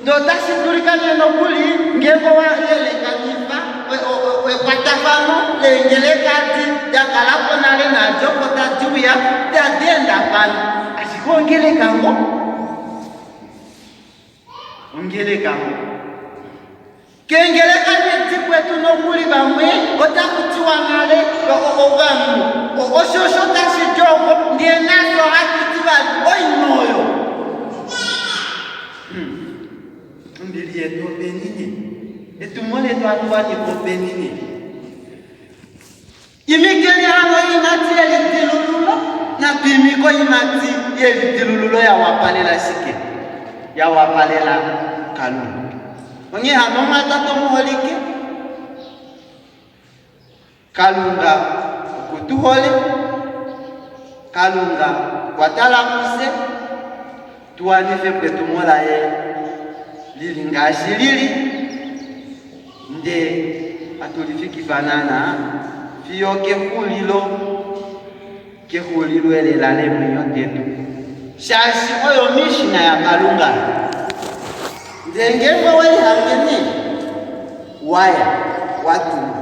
Ndee otashi dulika nee nokuli ngeenge owa yelekanifa ekwatafano leengeleka edi da kala po nale naadi opo tadi uya, tadi endafana. Ashike ongeleka ngoo. Ongeleka ngoo. Keengeleka dikwetu nokuli vamwe otaku tiwa nale ovanhu osho osho tashi di oko ndee nafye ohatu ti vali oinima oyo. Hmm. Ombili yetu openi nee? Etumo letu hatu wanifa openi nee? Imikeni hano oiimati yelidilululo, natu imike oiimati yelidilululo ya wapalela shike? Ya wapalela Kalunga. Onghee hano omumwatate omuholike, Kalunga oku tu hole, Kalunga okwa tala kufye tu wanife po etumo laye li li ngaashi li li. Ndee hatu lifikifa naanaa fiyo kexulilo, kexulilo elela leemwenyo detu, shaashi oyo omishina yaKalunga. Ndee ngeenge owe lihange nee waya wa tumwa,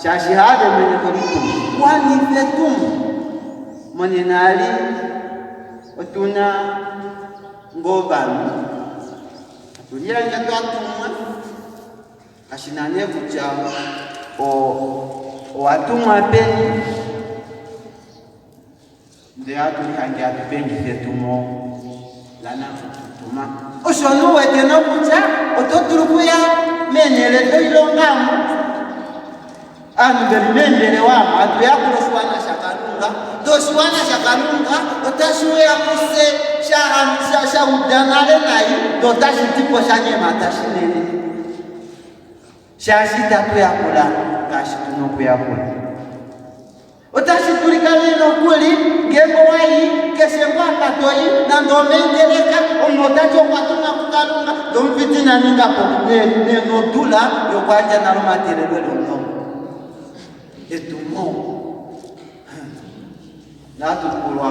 shaashi haave mwene to litumu, wanifa etumo. Monena ali otu na ngoo ovanhu hatu liyandja twa tumwa. Kashi na nee kutya owa tumwa peni, ndele hatu lihange hatu pengifa etumo lanakututuma. Osho nee u wete nokutya oto dulu okuya meenhele doilonga omo, ovanhu ve li meembelewa omo hatu yakula oshiwana shaKalunga, ndee oshiwana shaKalunga otashi uya kufye sha uda nale nai, ndee otashi di po sha nyemata shinene. Shaashi itatu yakula ngaashi tu na okuyakula. Otashi dulika nee nokuli ngeenge owa i keshe ngoo apa to i, nande omeengeleka, omunhu ota ti okwa tumwa kuKalunga, ndee omufiti ina ninga po nodula yokuyandja nale omateelelo e li omulongo. Etumo natu pulwa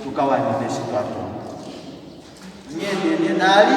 tu ka wanife eshi twa tumwa. Onghee nee nena ali.